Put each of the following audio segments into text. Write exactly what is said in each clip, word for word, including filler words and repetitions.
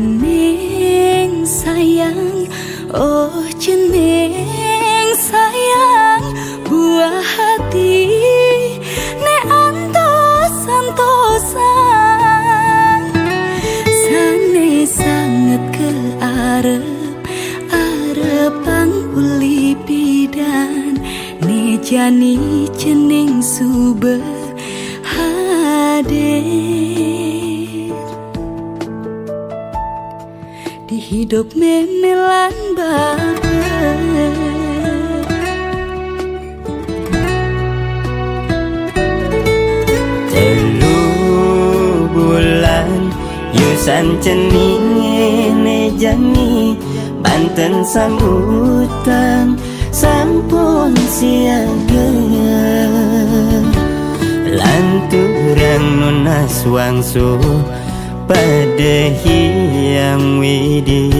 Cening sayang, oh cening sayang, buah hati ne antos-antosan. Sane sanget ke arep, arepang uli pidan, ne jani cening suba hadir. Di hidup meme lan baba. Telu bulan, yusan cening ne jani, banten sambutan sampun siaga. Lanturang nunas wangsul pada Hyang Widhi,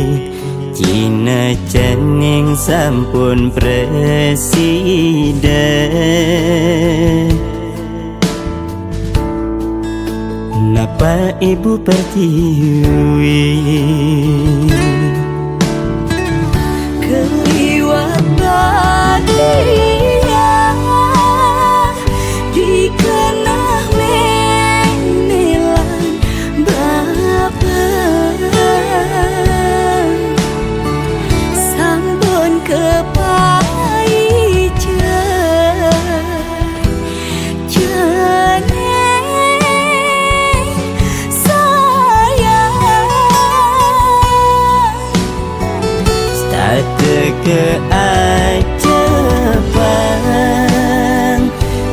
cina cening sampun prasida. Napa Ibu Pertiwi? Keliwat bagia dikenah meme lan bapa. Sampun kapaica cening sayang. Stata kaajapang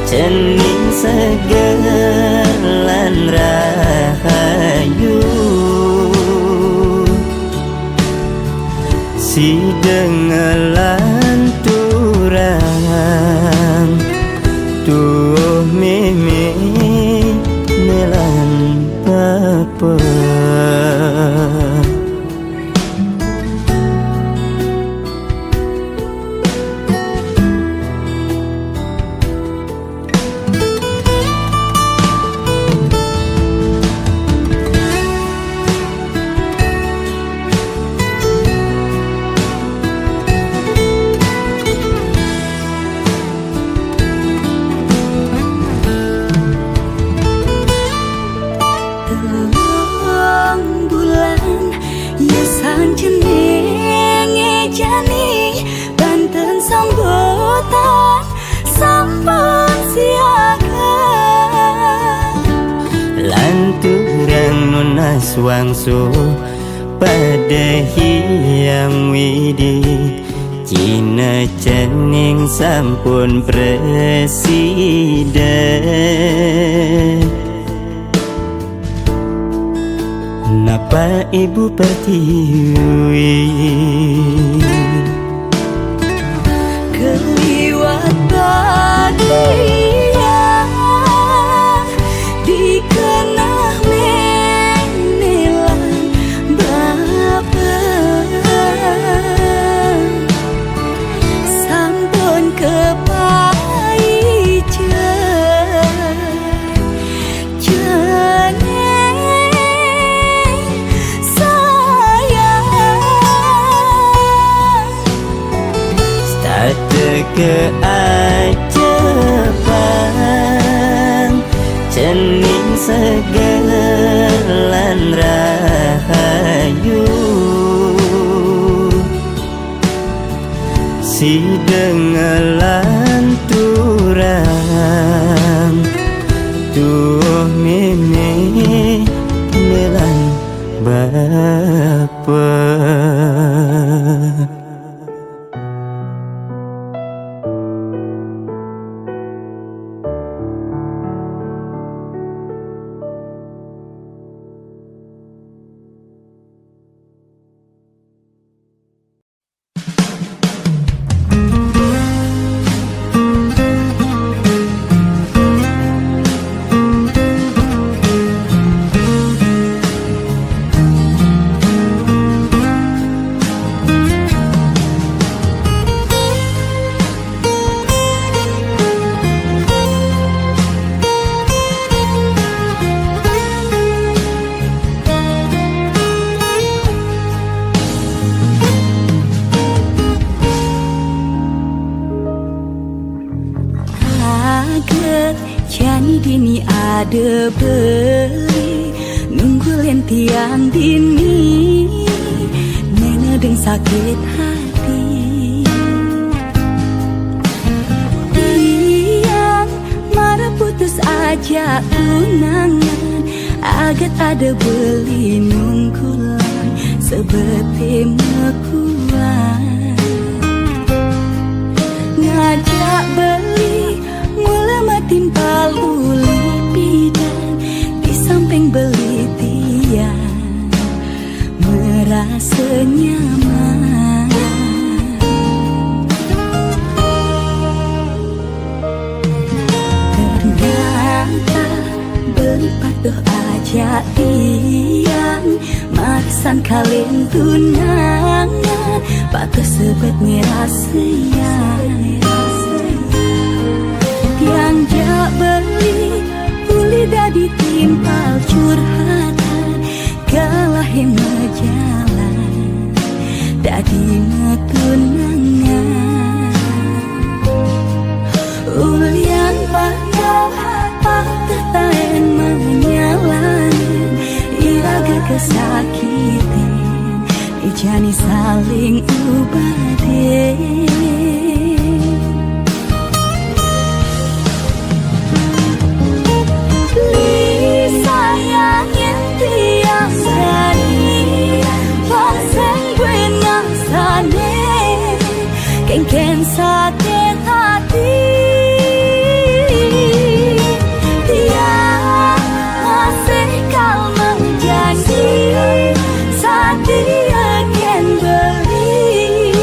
cening seger lan rahayu. Sida ngalanturang tuuh meme ne lan bapa. Telung bulan, yusan cening ne jani, banten sambutan sampun siaga. Lanturang nunas wangsul pada Hyang Widhi, cina cening sampun prasida. Napa Ibu Pertiwi? Keliwat bagia dikenah meme lan bapa. Sampun kapaica cening sayang. Stata kaajapang cening seger lan rahayu. Sida ngalanturang tuuh meme ne lan bapa. Ini ada beli nunggu lentian dini, nena deng sakit hati. Tiang marah putus aja tunangan, agat ada beli nunggulan sebete mekuan. Ngajak beli mula matimpal uli pidan, di samping beli tiang merasa nyaman. Ternyata beli patuh aja tiang, maksan kawin tunangan, patuh sebet ngerasa ya. Tiang jak beli uli dadi timpal curhatan, kalahin majalan dadi matunangan. Ulian patuh, patuh taen manyalan, iraga kasakitin, ijani saling ubade. Li sayangin tiang sani, paseng gue ngasane, kengken sakit hati. Tiang masih kal menjanji, sadia ken beli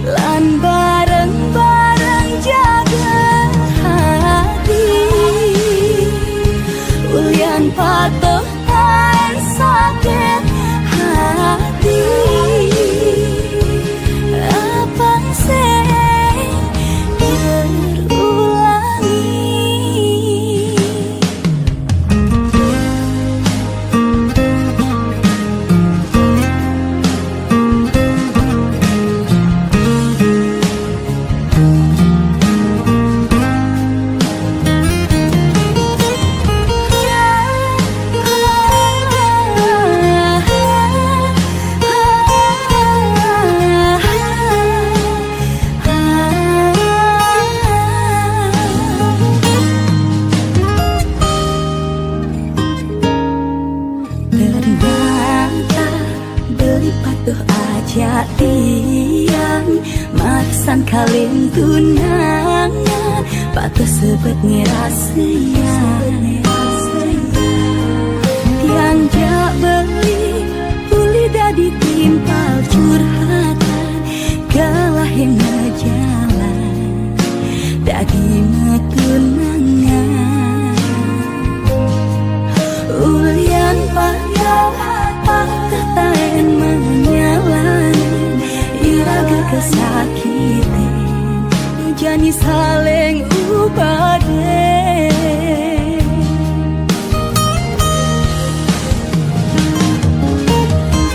lan bareng-bareng jaga hati. Ulian patuh taen sakit hati, apang sing terulangi. Ternyata beli patuh aja tiang, maksan kawin tunangan, patuh sebet ngerasa ya. Tiang jak beli uli dadi timpal curhatan, kalahin majalan dadi matunangan. Ulian patuh, patuh taen manyalan, iraga kasakitin, ijani saling ubade.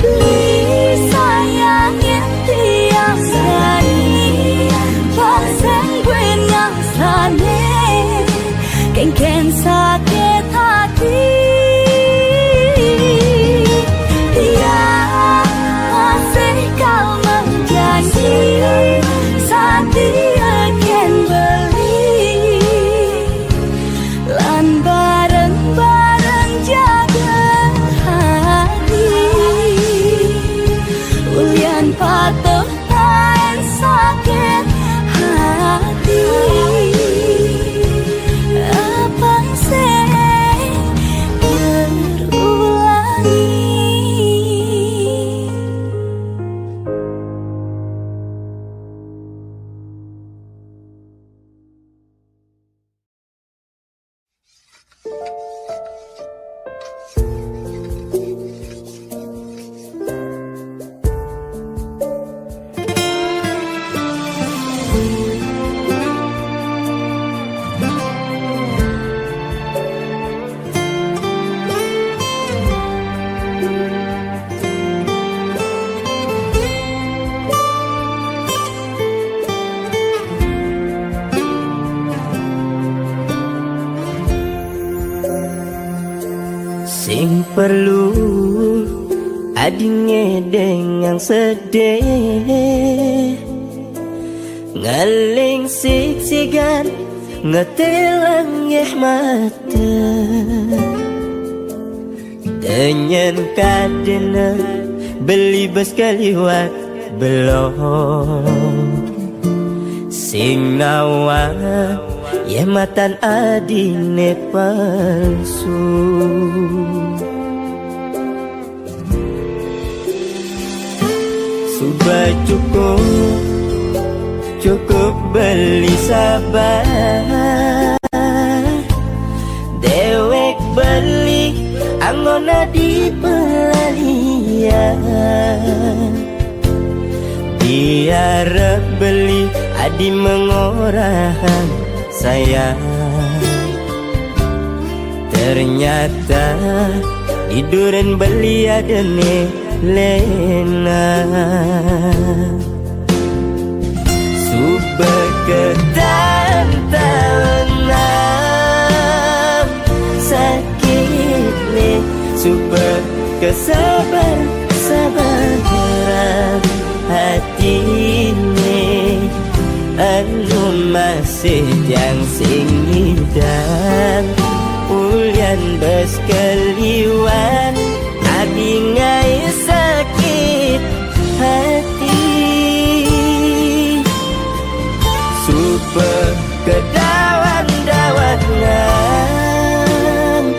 Li sayangin tiang sani, paseng gue ngasane, kengken sakit hati. Tiang masih kal menjanji, sadia ken beli Perlu adinge dengan sedih, ngeling siksikan, ngetelang yeh mata. Dengan kadena beli bes keliwat belum. Sing nawa yeh matan adine palsu. Suba cukup, cukup beli sabar. Dewek beli anggona di pelalian. Diarep beli adi mengorahan sayang. Ternyata di duren beli adene lena. Suba ketantanan sakitne, suba kesabar-sabaran atine. Enu masih tiang sing ngidang, ulian bes keliwat, adi ngae sakit hati. Suba kedawan-dawanan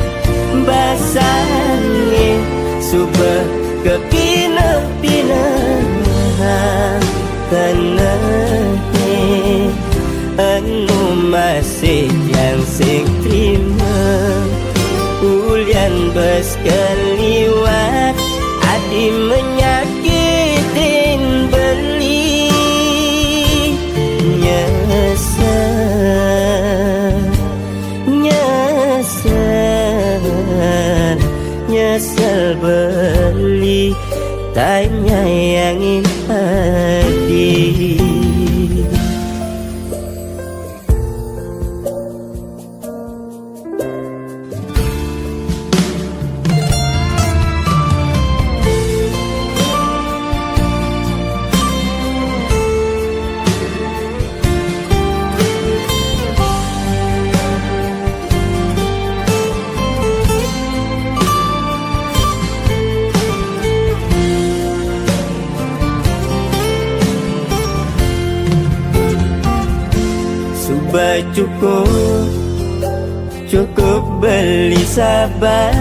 basane, suba kepineh-pinehan tenehe. Enu masih tiang sing trima, ulian bes keliwat, adi menyakitin beli. Nyesel, nyesel, nyesel beli, tanyayangin adi. Suba cukup, cukup beli sabar.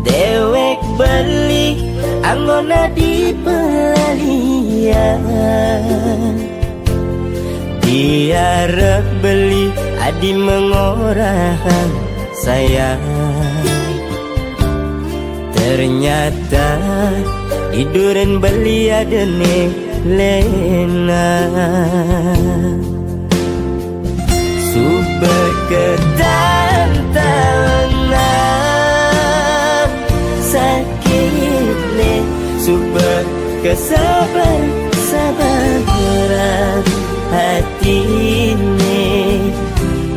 Dewek beli anggona di pelalian. Diarep beli adi mengorahan sayang. Ternyata di duren beli adene lena. Suba ketantanan sakitne, suba kesabar-sabaran atine.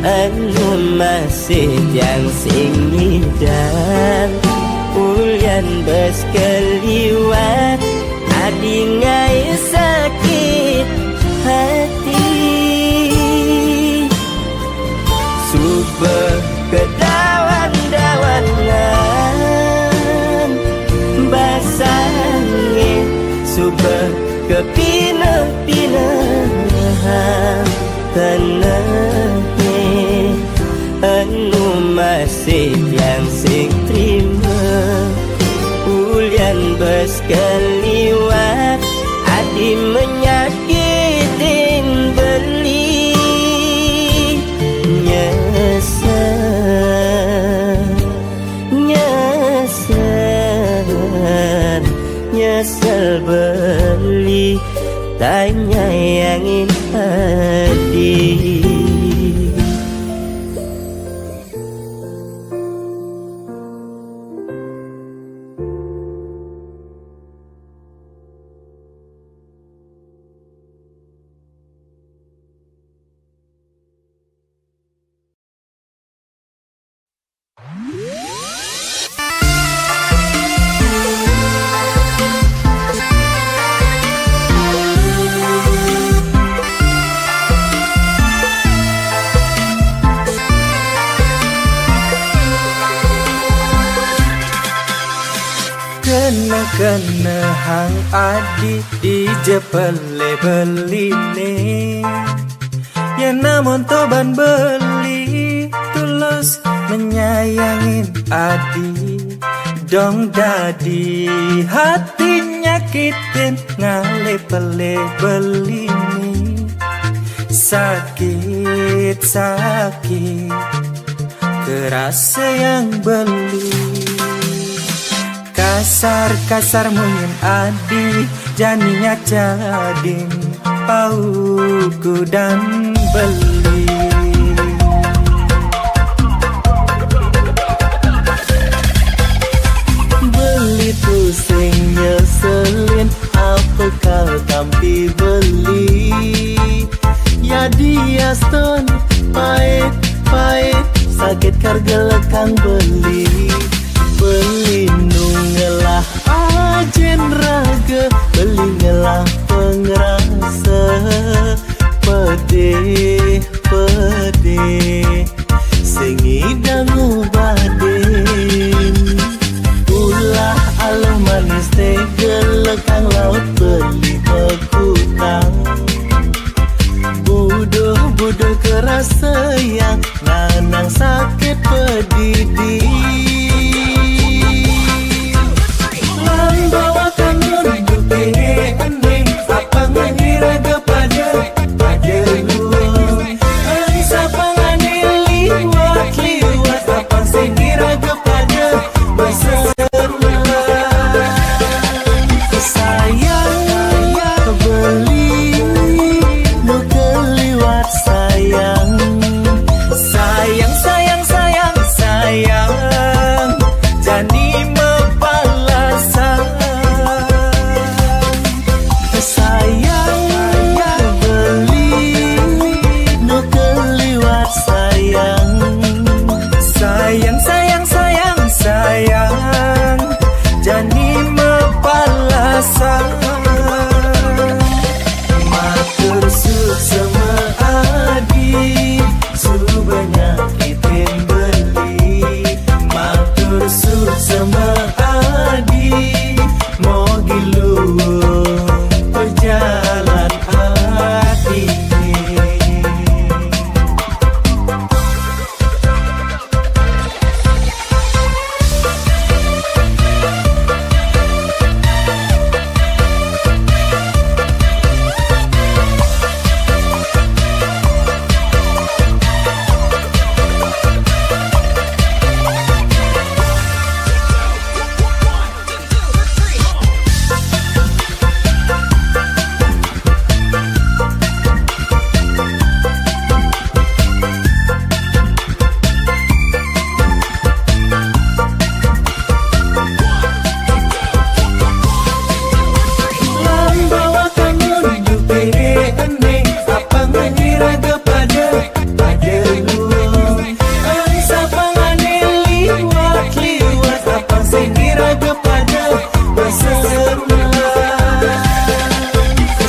Enu masih tiang sing ngidang, ulian bes keliwat, adi ngae sakit hati. Suba kedawan-dawanan basane, suba kepineh-pinehan tenehe. Enu masih tiang sing trima, ulian bes keliwat, adi menyakitin beli. Nyesel, nyesel, nyesel beli, tanyayangin adi. Kene-kene hang adi, dije pele beline. Yen amonto ban beli, tulus menyayangin adi. Dong dadi hati nyakitin, ngale pele beline. Sakit, sakit, kerasa yang beli. Kasar-kasar munyin adi, janinya cading, pauku dan beli. Beli tu sing nyeselin, apa kal tampi beli. Ya dia ston, pait, pait, sakit karga lekang beli. Beli nu ngelah ajen raga, beli ngelah pengerasa. Pedih, pedih, sing idang ubadin. Ulah aluh manis tega lekang laut beli bekutang. Buduh-buduh kerasa yang nanang sakit pedidi. Lambawa kanun duke ende, apa ngira gepada, pada luang. Ai sapangane liwat, liwat, apa sing kira gepada, beserah. Sayang beli nu keliwat sayang. Sayang, sayang, sayang, sayang, jani mepalasan. Sayang beli nu keliwat sayang. Sayang, sayang, sayang, sayang, jani mepalasan. Matur suksma adi, suba nyakitin beli. Matur suksma adi, mogi luwung pejalan adi.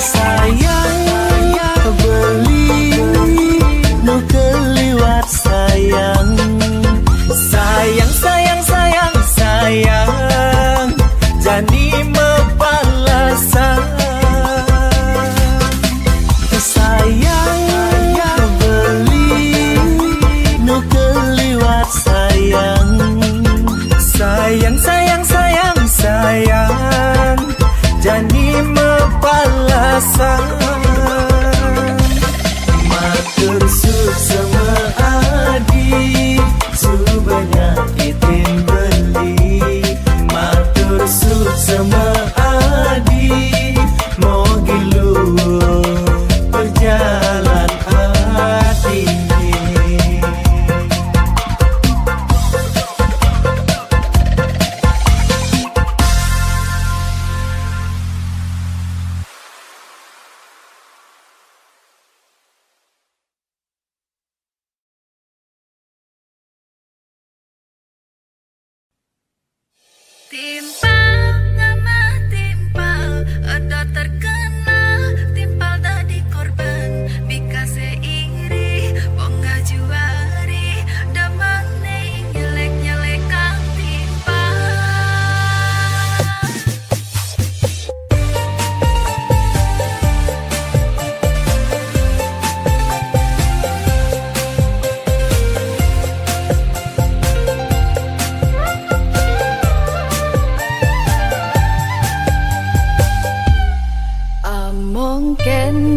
Sayang beli nu keliwat sayang. Sayang, sayang, sayang, sayang, jani mepalasan. Sayang beli nu keliwat sayang. Sayang, sayang, sayang, sayang, jani mepalasan. Matur suksma adi, suba nyakitin beli. Matur suksma adi, mogi luwung pejalan adi. Timpal, ngamah timpal, eda terkenal, timpal dadi korban, bikase iri, wong ngajuari, demen ning nyelek-nyelekang timpal.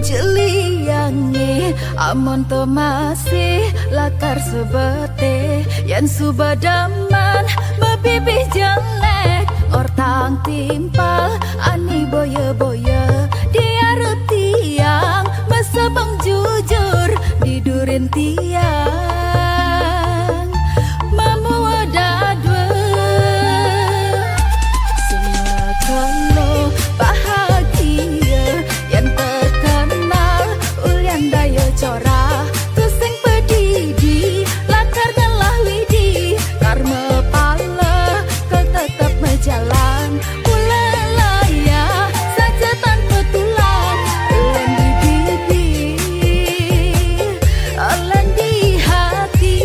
Jeliange, amun to masih lakar sebete, yen suba demen mebibih jelek, ngortang timpal ani boya-boya, diarep tiang mesebeng jujur didurin tiang. Mamua dadua, semua kono bahagia, yen terkenal ulian daya corah, tusing pedidi, lakar ngelah widi, karma pala, kal tetep mejalan, mula laya, saja tanpa tulang, len di bibi, len di hati.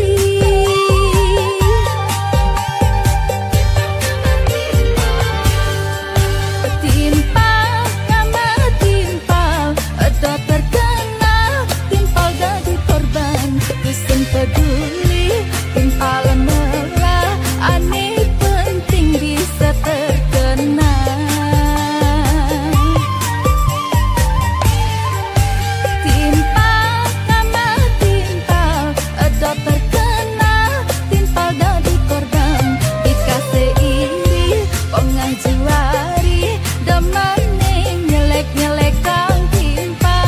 Timpal, nama timpal, eda terkenal, timpal dadi korban, tusing peduli, timpal melah, ane penting bisa terkenal. Timpal, nama timpal, eda terkenal, timpal dadi korban, dikasih iri, pengah juari, demane nyelek-nyelekang timpal.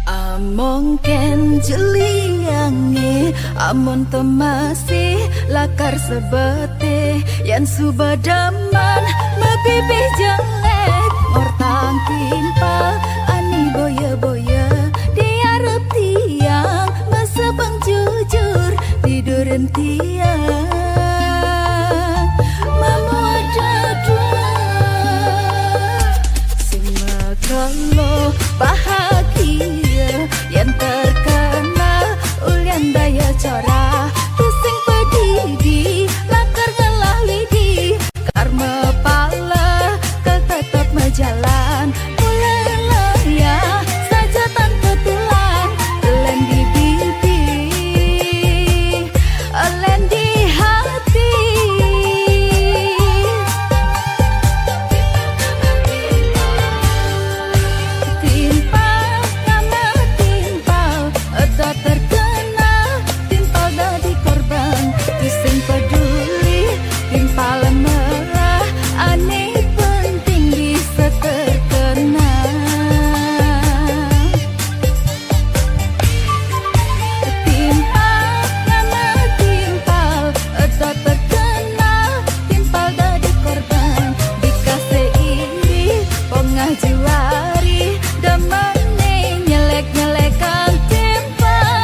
Amongken jeliange, amun temasi lakar sebete, yan suba demen mebibih jelek, ngortang timpal ani boya-boya, diarep tiang mesebeng jujur, didurin tiang mamua dadua. Sing makelo bahagia, yan terkenal ulian daya corah, tusing pedidi, lakar ngelah widi, karma pala, kal tetep mejalan, mula laya, saja tanpa tulang, len di bibi, len di hati. Timpal, nama timpal, eda terkenal, timpal dadi korban, tusing peduli, timpal melah, ane penting bisa terkenal. Timpal, nama timpal, eda terkenal, timpal dadi korban, dikasih iri, pengah juari, demene nyelek-nyelekang timpal.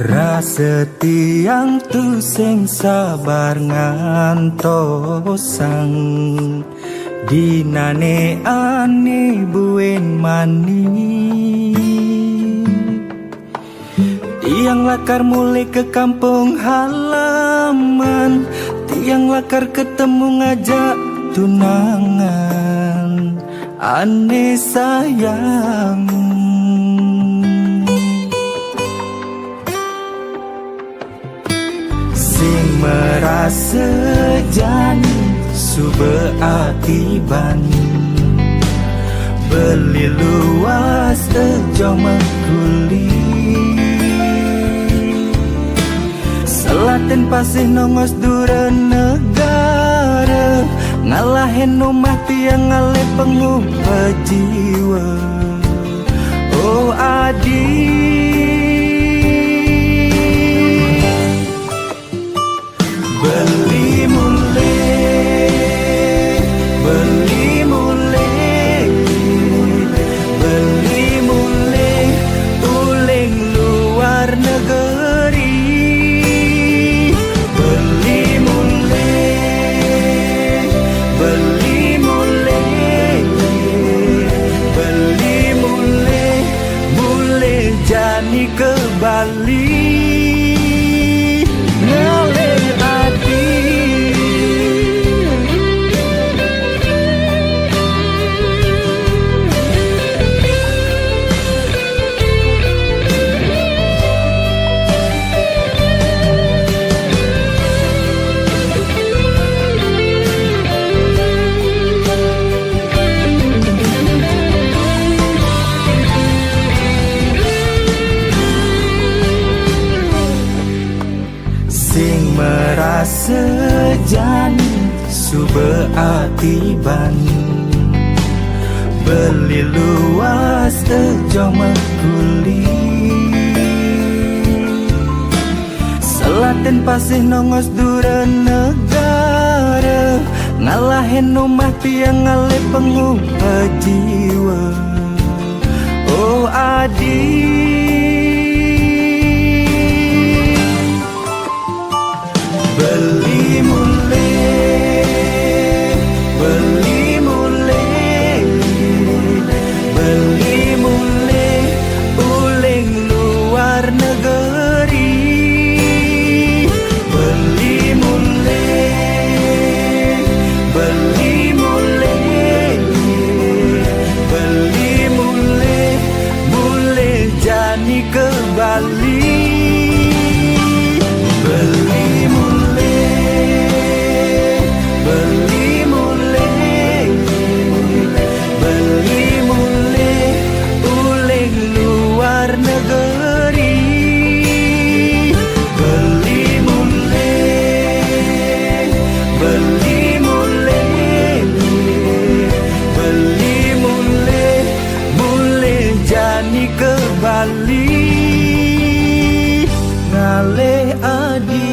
Rasa tiang tu sing sabar ngantosang dinane ane buin mani. Tiang lakar mulih ke kampung halaman, tiang lakar ketemu ngajak tunangan ane sayang. Merasa jan suba atiban, beli luas ejo mekuli. Selatin pasih nongos dura negara, ngalahin umah tiang ngalih pengupa jiwa. Oh adi, beli mulih, beli mulih, beli mulih, uling luar negeri. Beli mulih, beli mulih, beli mulih, mulih jani ke Bali. Ngalih adi. Sing merasa jan suba atiban, beli luas ejo mekuli. Selatin pasih nongos dura negara, ngalahin umah tiang ngalih pengupa jiwa. Oh adi, beli mulih, beli mulih, beli mulih, uling luar negeri. Beli mulih, beli mulih, beli mulih, mulih jani ke Bali. Beli mulih, beli mulih, beli mulih, uling luar negeri. Beli mulih, beli mulih, beli mulih, mulih jani ke Bali. Ngalih adi.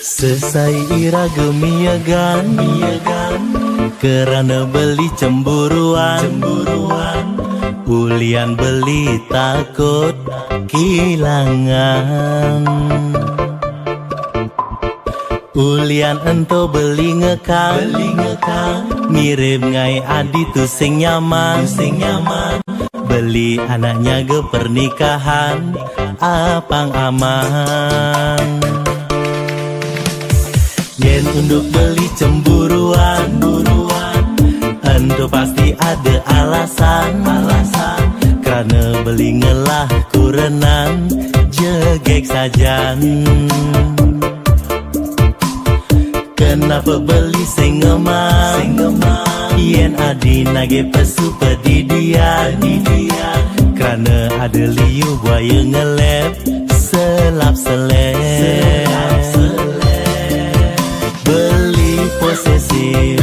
Sesai iraga miagan, miagan, kerana beli cemburuan, cemburuan, ulian beli takut kilangan. Ulian ento beli ngekang, beli ngekang, mirip ngai adi tu sing nyaman, tu sing nyaman. Beli anak nyaga pernikahan apang aman. Yen unduk beli cemburuan, cemburuan, ento pasti ada alasan, alasan. Kerana beli ngelah kurenan jegek sajan. Kenapa beli sing ngemang? Sing ngemang. Yen adi nage pesu pedidian. Pedidian. Kerana ada liu buaya ngelep selap selep. Selap selep. Beli posesif.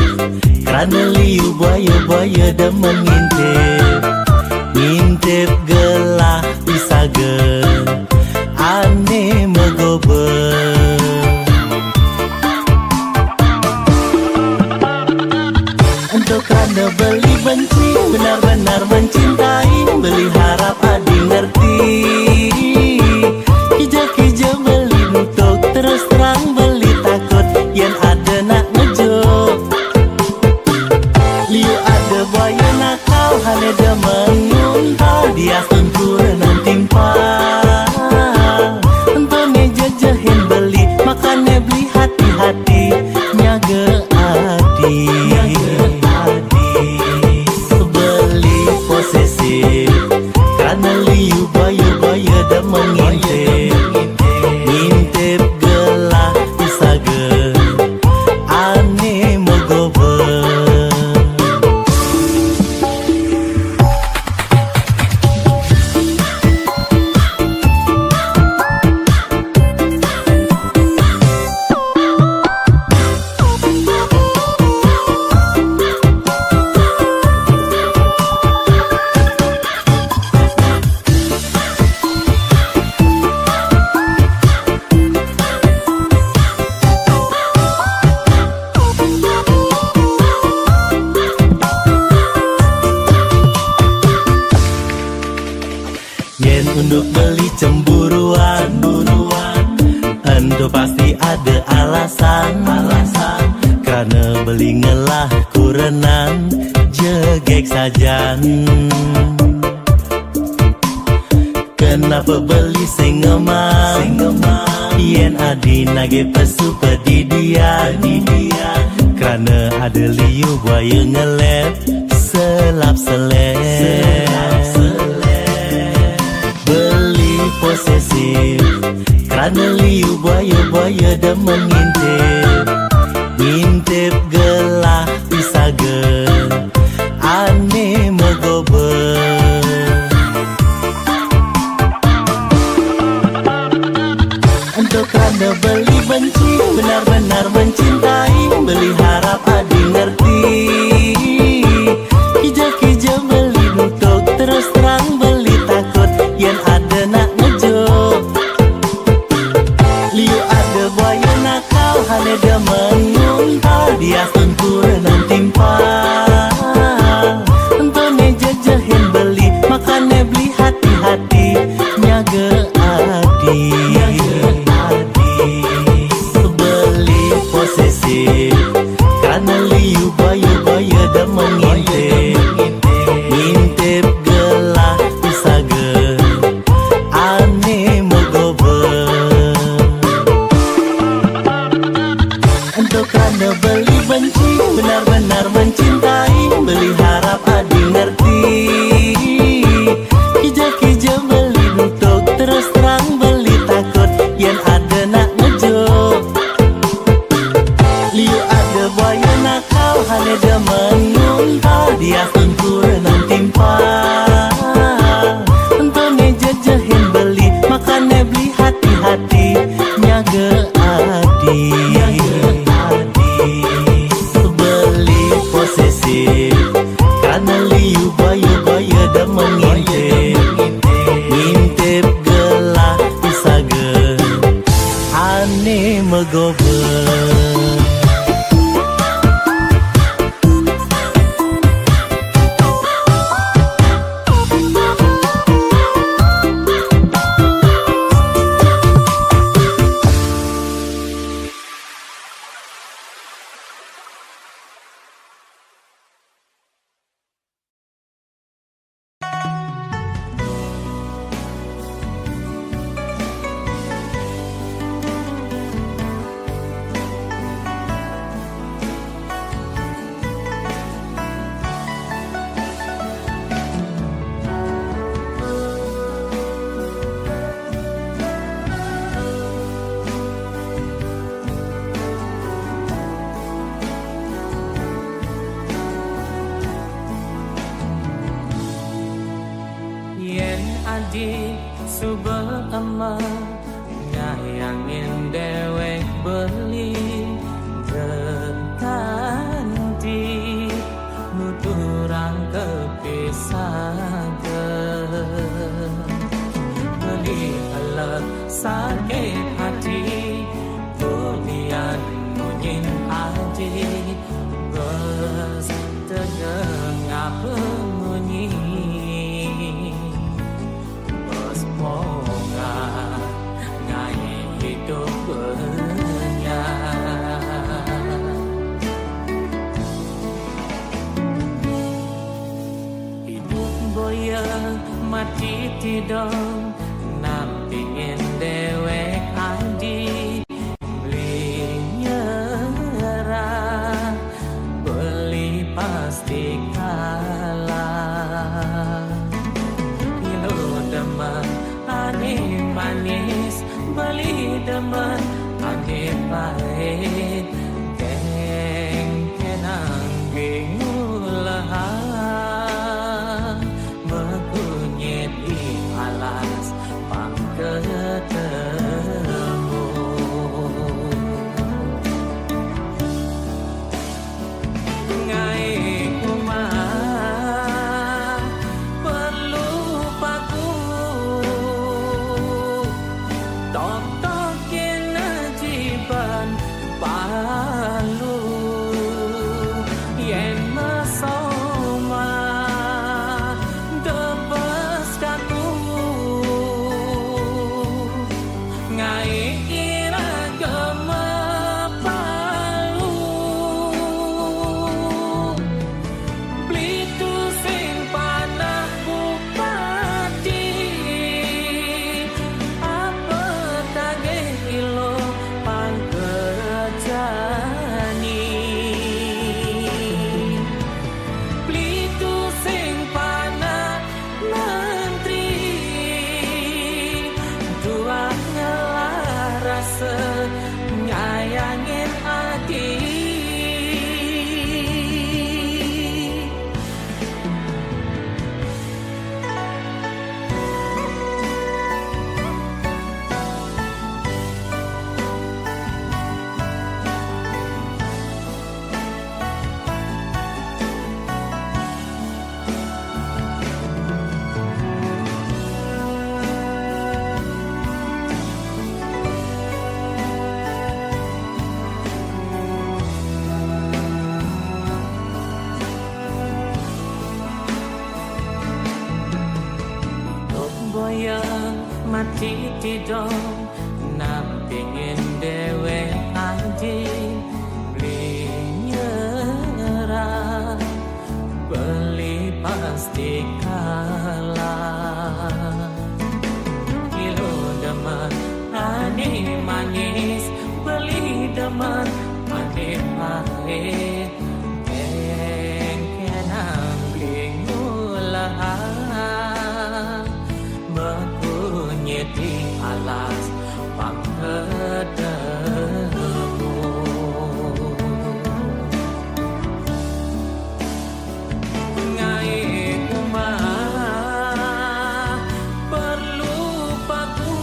Kerana liu buaya-buaya demen ngintip. Ngintip gelah pisaga ane megoba. Ngintip, ngintip gelah pisage ane megobe. Yen unduk beli cemburuan, ento pasti ada alasan, alasan. Kerana beli ngelah kurenan, jegek sajan. Kenapa beli sing ngemang? Yen adi nage pesu pedidian. Kerana ada liu buaya ngelep selap selep. Beli posesif kerana liu buaya-buaya demen ngintip. Ngintip gelah pisage ane megobe. Ento kerana beli benci, benar-benar mencintai, beli harap adi ngerti. Kija-kija beli nutuk, terus terang beli takut, yen ada nak ngejuk. Liu ada buaya nakal, hane demen nguntal, dia tun kurenan timpal. Ento ne jejehin beli, makane beli hati-hati, nyaga adi. Beli posesif, kerana liu buaya-buaya demen ngintip. Ngintip gelah pisage ane megobe. Ento kerana beli benci, benar-benar mencintai, beli harap adi ngerti. Kija-kija beli nutuk, terus terang beli takut, yen ada nak ngejuk. Liu ada buaya nakal, hane demen nguntal, dia tun kurenan timpal. Ento ne jejehin beli, makane beli hati-hati, nyaga adi. Beli posesif, kerana liu buaya-buaya demen ngintip. Ngintip gelah pisage ane megobe. Yen adi suba ema, ngayangin dewek beli, gekanti nuturang kepisaga. Beli elek sakit hati, ulian munyin adi, bes tengah apa munyi. Bos ponga ngai hidup benya. Hidup boya mati tidong, nampingin dewek adi. Beli nyerah, beli pasti kalah. Ilu demen ani Anis beli demen, anis pahit, keng kenang bingung leha. Mekunyit di alas pang ketemu. Ngai uma perlu paku, tok-tok kena jiban palu. Yen mesoma debes kaku, ngai ira gema palu. Belitu sing panah bupati, apa tagih ilo pangkerjani. Belitu sing panah menteri, tuah ngelah rasa nyayangin ati. Tok boyang mati tidong, nam pingin dewek anjing beli nyerah. Beli pasti kalah. Kilo demen, ani manis, beli demen, ani pahit. Engkenang beli ngulahan, mekunyit di alas pang ketemu. Ngai uma perlu paku,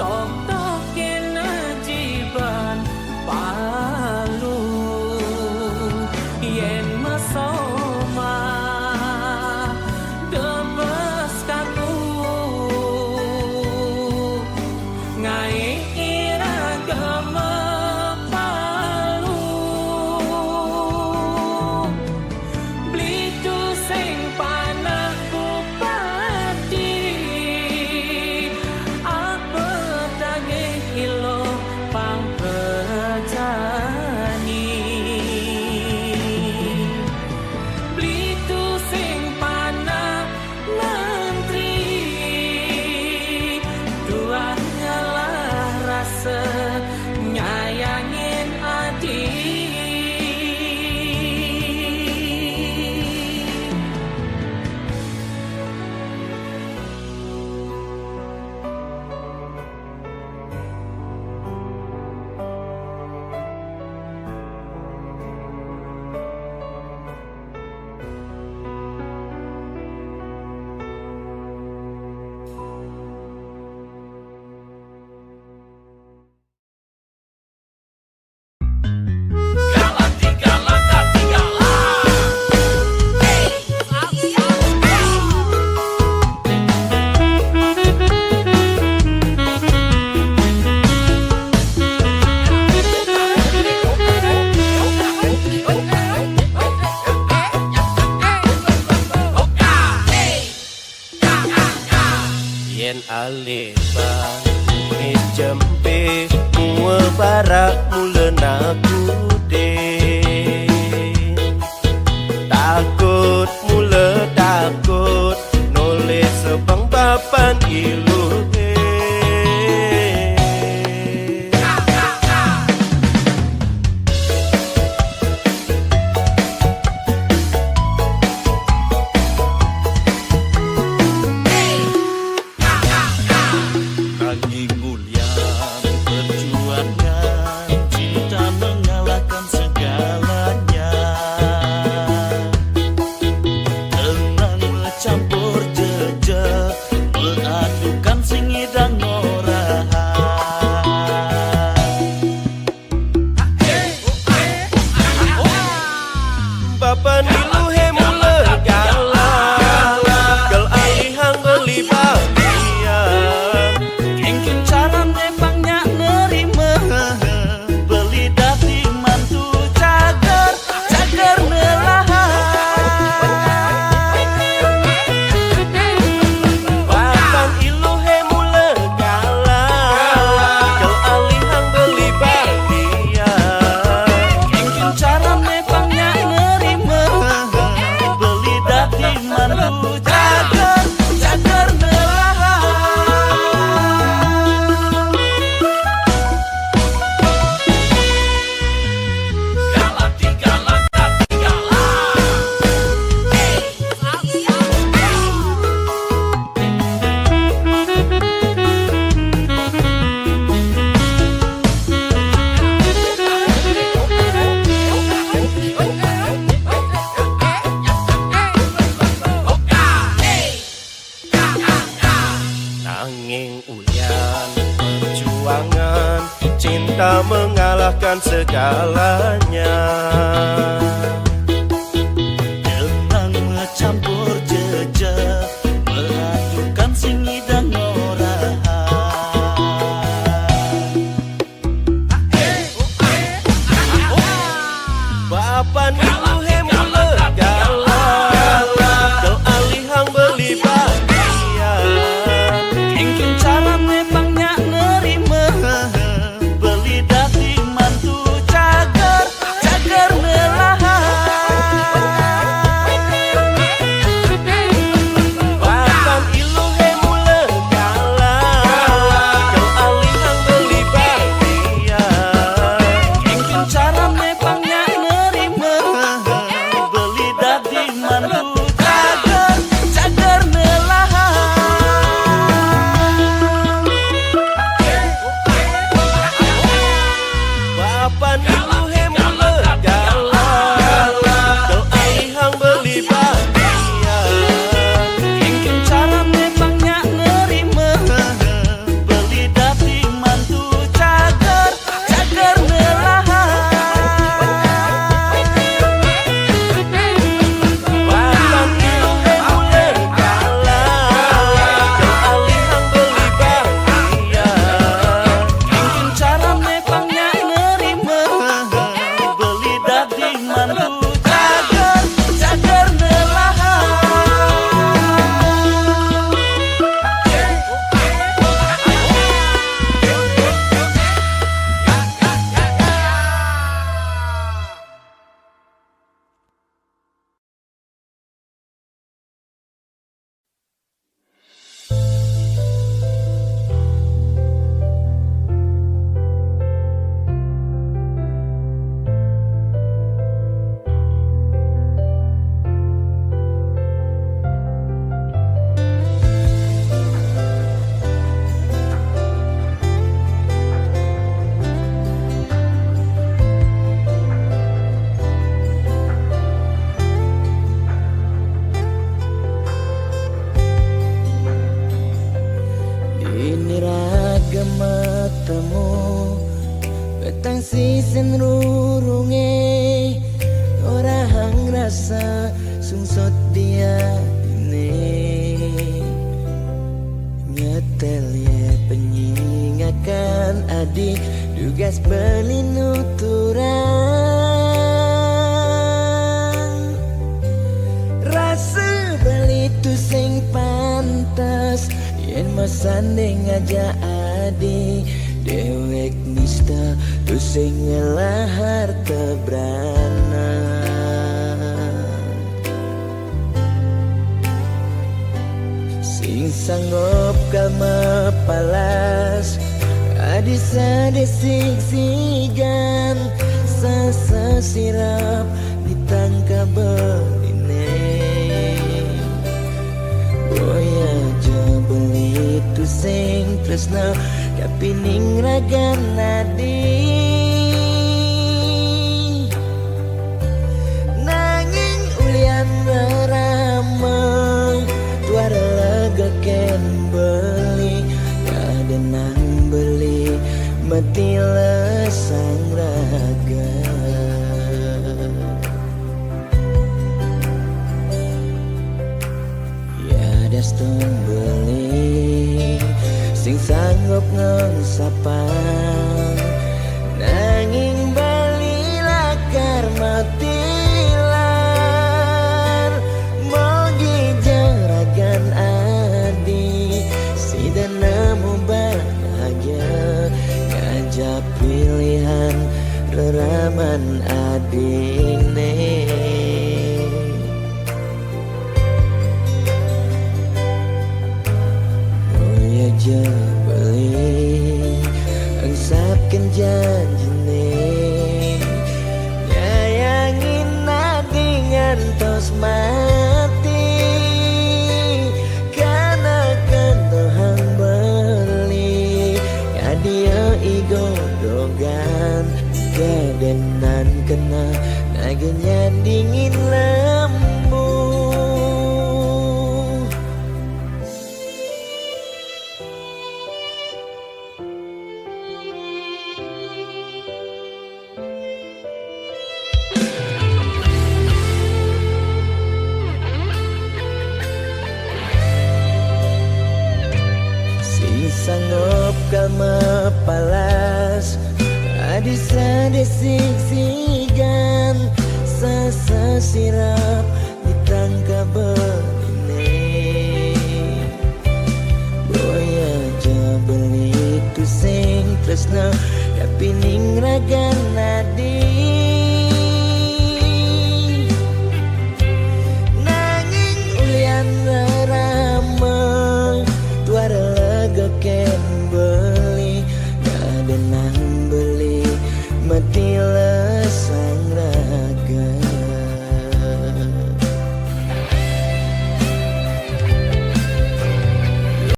tok-tok kena jiban palu. Yen mesoma debes kaku, ngai ira gema palu. Belitu sing panah bupati, apa tagih ilo pangkerjani. Belitu sing panah menteri, tuah ngelah rasa nyayangin ati. Yen aleba ngejempe, mua barak mula nakude. Takut mula takut, noleh sebeng papan iluhe. Anging ulian perjuangan, cinta mengalahkan segalanya. Denang mencampur jejak, meladukan sing idang ngorahang. Baapan ilu hemula gala, kal alihang beli bagian. Engkin carane pang nyak nerima, beli dadi mantu cagar, cagar nelahan. Baapan ilu hemula gala, kal alihang beli bagian. Engkin carane pang nyak nerima, beli dadi mantu cagar, cagar nelahan. Baapan ilu hemula gala, kal alihang beli bagian. Engkin carane pang nyak nerima, beli dadi mantu cagar, cagar nelahan. Baapan ilu hemula gala, kal alihang beli bagian. Engkin carane pang nyak nerima, beli dadi mantu cagar, cagar nelahan. Ini raga matamu, petang sisen rurunge, orahang rasa sungsut dia ini. Nyetel ye penyingakan adi, dugas beli nuturang. Rasa beli tu sing pantas, yen masanding aja adi, dewek nista tu sing ngelah harta beranak. Sing sanggup ka mapalas, adi sade sigsigan, sasasirap ditangka beline. Boya ja beli tu sing tresna, kapining ragan adi. Nanging ulian rerama, tuara lega ken beli, kada nang beli, mati lesang raga. Ya das tumbeli, sing sanggup ngengsapang, nanging beli lakar matilar, mogi jeragan adi, sida nemu bahagia, ngajak pilihan reraman adine. Boya ja beli engsapken janjine, nyayangin adi ngantos mati. Kana kentohang beli, kadia igodogan, kadenan kena nage nyandingin lembu. Sanggup ka mapalas, adi sa di sigsigan, sasasirap di tangka bene. Boya ja beli tusing tresna, kapining ragan adi. Nanging ulian rama, tuara lega ken beli, kada nang beli, mati la sang raga.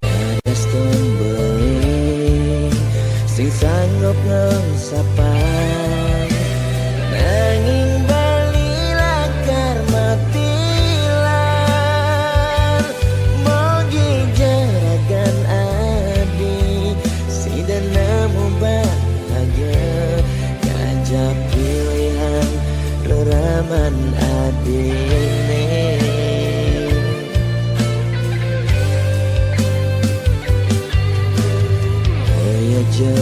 Ada ston beli, sing sanggup nang sapa. Nanging beli lakar matilan, mogi ja ragan adi, sida nemu bahagia, kaja pilihan reraman adine. Boya ja